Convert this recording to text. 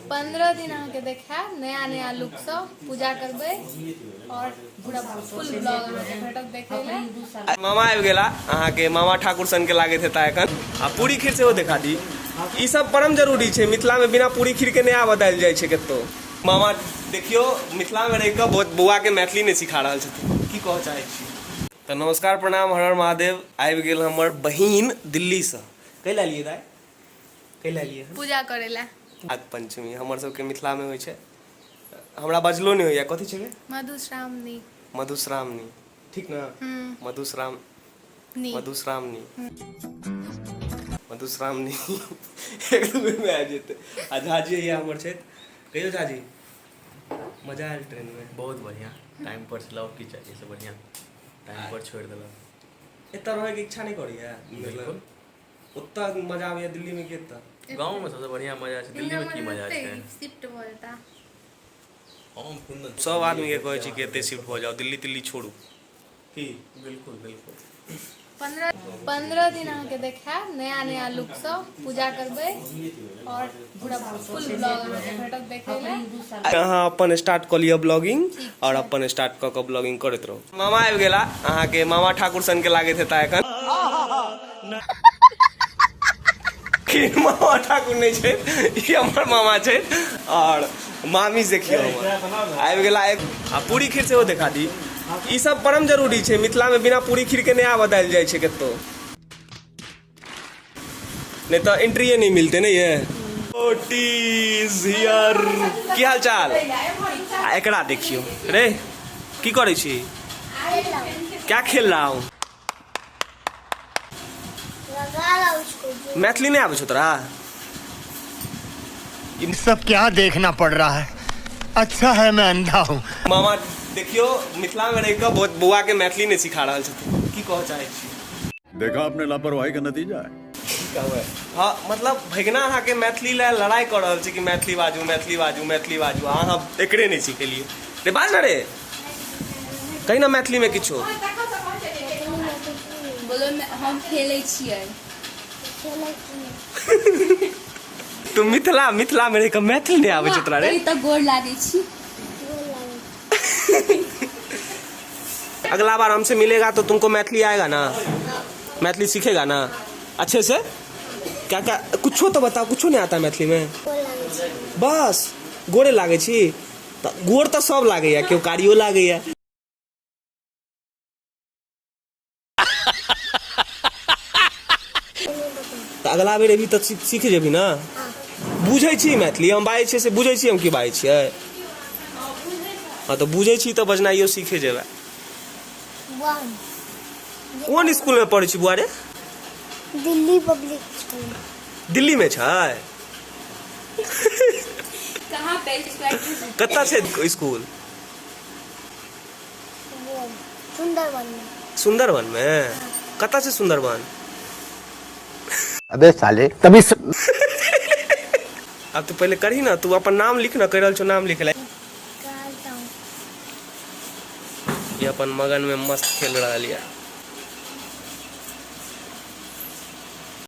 15 दिन अहाँके देखायब नया नया लुक सब, पूजा करबै और पूरा फुल ब्लॉग अहाँके भेटत देखै लए। मामा आबि गेला अहाँके, मामा ठाकुर सन के लागैत हेता एखन। आ पूरी खीर सेहो देखा दी। ई सब परम जरूरी छै, मिथिला में बिना पूरी खीर के नहि आबऽ देल जाइ छै कतौ। मामा देखियौ, मिथिला में रहि कऽ बहुत बौआ के मैथिली नहि सिखा रहल छथिन, की कहऽ चाहै छी? तऽ नमस्कार, प्रणाम, हर हर महादेव। आबि गेल हमर बहिन दिल्लीसँ। कै लए एलियै दाइ, कै लए एलियै हन? पूजा करै लए। नाग पंचमी हमर सबके मिथिला में होइ छै। हमरा बजलो नहि होइया, कथी छै? मधुश्रावणी। मधुश्रावणी, ठीक ने? मधुश्राव मधुश्रावणी, मधुश्रावणी एक दू बेर मे आबि जेतै। आ झाजी हैया हमर छथि। कहियौ झाजी, मजा आयल ट्रेन में? बहुत बढ़िया, टाइम पर चलाओ, की चाहिए से बढ़िया, टाइम पर छोड़ देलक। एतऽ रहैके इच्छा नहि करैया? बिल्कुल। ओतऽ मजा आबैया दिल्ली में कि एतऽ? गाँव में सबसे बढ़िया मजा छै, दिल्ली में की मजा छै? शिफ्ट भऽ जेता। हम कुंदन सब आदमी के कहै छी कि एतै शिफ्ट भऽ जाउ, दिल्ली तिल्ली छोड़ू की? बिल्कुल बिल्कुल। 15 दिन अहाँके देखायब नया नया लुक सब, पूजा करबै और पूरा फुल ब्लॉग अहाँके भेटत देखै लए। अहाँ अपन स्टार्ट कऽ लिअ ब्लॉगिंग और अपन स्टार्ट कऽ कऽ ब्लॉगिंग करैत रहू। मामा आबि गेला अहाँके, मामा ठाकुर सन के लागैत हेता एखन। मामा ठाकुर नहि छै, ई हमर मामा छै। और मामी देखियौ हमर आबि गेला एक। आ पूरी खीर सेहो देखा दी। ई सब परम जरूरी छै, मिथिला में बिना पूरी खीर के नहि आबऽ देल जाइ छै कतौ, नहीं तो एंट्रीए नहीं मिलते। नहीं ये here. की हाल चाल? आ एकरा देखियौ रे, की करै छी? क्या खेल रहा हूँ? मैथिली नहीं आबै छौ तोरा? सब क्या देखना पड़ रहा है? अच्छा है मैं अंधा हूँ। मामा देखियौ, मिथिला में रहि कऽ बहुत बौआ के मैथिली नहि सिखा रहल छथिन, की कहऽ चाहै छी? देखा आपने लापरवाही का नतीजा है। की कहबै? हँ, मतलब भगिना अहाँके मैथिली लए लड़ाइ कऽ रहल छै कि मैथिली बाजू, मैथिली बाजू, मैथिली बाजू, आ अहाँ एकरे नहि सिखेलियै। रे, बाज ने रे, कही ने मैथिलीमे किछो। बोलो, हम खेलै छियै। तू मिथिला मिथिला में रहि कऽ मैथिली नहि आबै छौ तोरा रे? तऽ गोर लागै छी। अगला बार हमसे मिलेगा तो तुमको मैथिली आएगा ना? मैथिली सीखेगा ना अच्छे से? क्या क्या, कुछो तो बताओ। कुछो नहीं आता मैथिली में? बस गोरे लागै छी? तऽ गोर तऽ सब लागैया, केओ कारियो लागैया। तऽ अगला बेर एबही तऽ सीख जेबही ने? बुझै छी मैथिली? हम बाजै छियै से बुझै छी हम की बाजै छियै? हँ, तऽ बुझै छी तऽ बजनाइयो सीखे जेबै। कोन स्कूल में पढ़ै छी बुआ रे? Delhi public school. दिल्ली में छै? कहाँ पे? कतऽ छै स्कूल? सुंदरवन में। सुंदरवन में कतऽ छै सुंदरवन? अबे साले, तभी आब तू पहिले करही ने, तू अपन नाम लिख ने, कहि रहल छौ नाम लिख ले। कहता हूँ। ये अपन मगन में मस्त खेल रहल यऽ।